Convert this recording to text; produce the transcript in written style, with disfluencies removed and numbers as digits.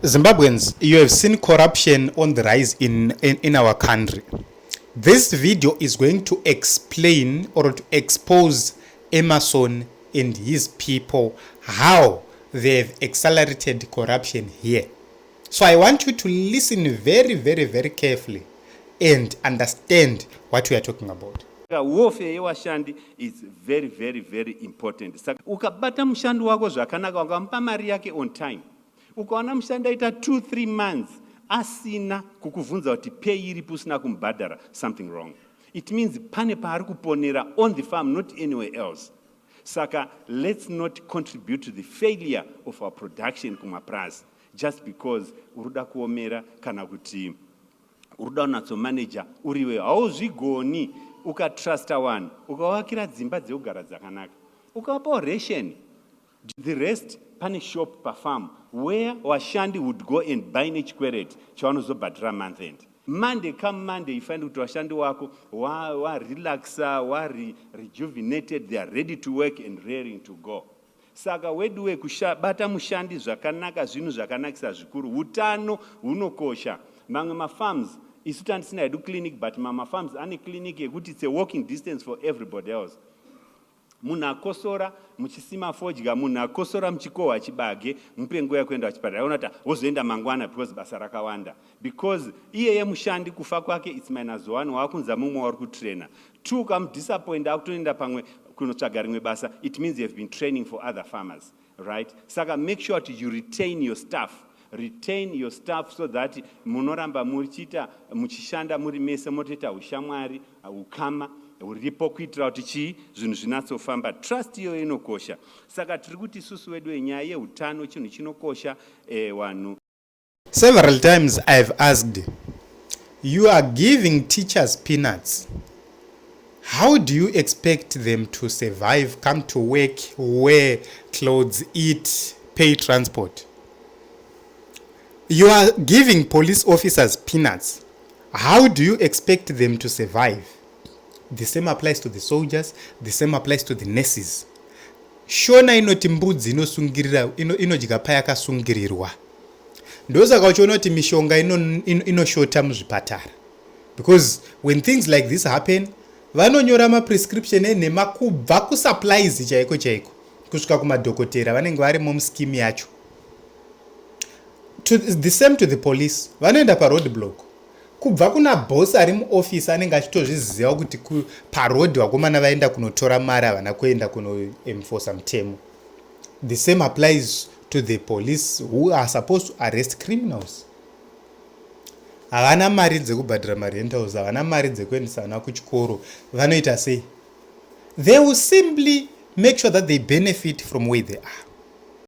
Zimbabweans, you have seen corruption on the rise in our country. This video is going to explain or to expose Emerson and his people, how they have accelerated corruption here. So I want you to listen very, very, very carefully and understand what we are talking about. Welfare yevashandi is very, very, very important. Saka ukabata mushandi wako zvakanaka, ukamupa mari yake on time, ukaona mushandi aita 2 3 months asina kukubvunza kuti pay iripi, usina kumubhadhara, something wrong. It means pane paari kuponera on the farm, not anywhere else. Saka let's not contribute to the failure of our production kumapurazi just because uri kuda kuomera kana kuti uri kuda kunatsomaneja uriwe. Hauzvigoni. Ukatrusta vanhu, ukavakira dzimba dzekugara dzakanaka, ukavapawo ration, the rest, pane shop pafarm where vashandi would go and buy nechikwereti chavanozobhadhira month end. Monday come Monday, you find kuti vashandi wako warelaxa, warejuvenated, they are ready to work and raring to go. Saka weduwe, kubata mushandi zvakanaka zvinhu zvakanakisa zvikuru. Utano hunokosha. Mamwe mafarms, isu tandisina hedu clinic, but mamafarms ane clinic yekuti it's a walking distance for everybody else. Munhu akosora muchisima fodya, munhu akosora muchikohwa chibage, mupe nguva yekuenda kuchipatara. Aona kuti wozoenda mangwana because basa rakawanda, because iyeye mushandi kufa kwake, it's minus one waakunza mumwe wauri kutraina. Two, ukamudisappoint, akutoenda pamwe kunotsvaga rimwe basa. It means you have been training for other farmers, right? Saka make sure kuti you retain your staff, retain your staff, so that munoramba muchiita, muchishanda muri mese, motoita ushamwari, ukama huripo, kuitira kuti chii, zvinhu zvinatsofamba. Trust iyoyo inokosha. Saka tiri kuti isusu wedu, nyaya yeutano chinhu chinokosha, vanhu. Several times I've asked, you are giving teachers peanuts. How do you expect them to survive, come to work, wear clothes, eat, pay transport? You are giving police officers peanuts. How do you expect them to survive? The same applies to the soldiers, the same applies to the nurses. Shona inoti mbudzi inosungirira inodya payakasungirirwa. Ndosaka uchiona kuti mishonga inoshota muzvipatara, because when things like this happen, vanonyora maprescription enhema kubva kusupplies chaiko chaiko kusvika kumadhokotera vanenge varimo muscheme yacho. The same to the police. Vanoenda paroad block, kubva kuna boss ari muofisi anenge achitozviziva kuti paroad vakomana vaenda kunotora mari, havana kuenda kunoenforca mutemo. The same applies to the police who are supposed to arrest criminals. Havana mari dzekubhadhara marentals, havana mari dzekuendesa vana kuchikoro. Vanoita sei? They will simply make sure that they benefit from where they are.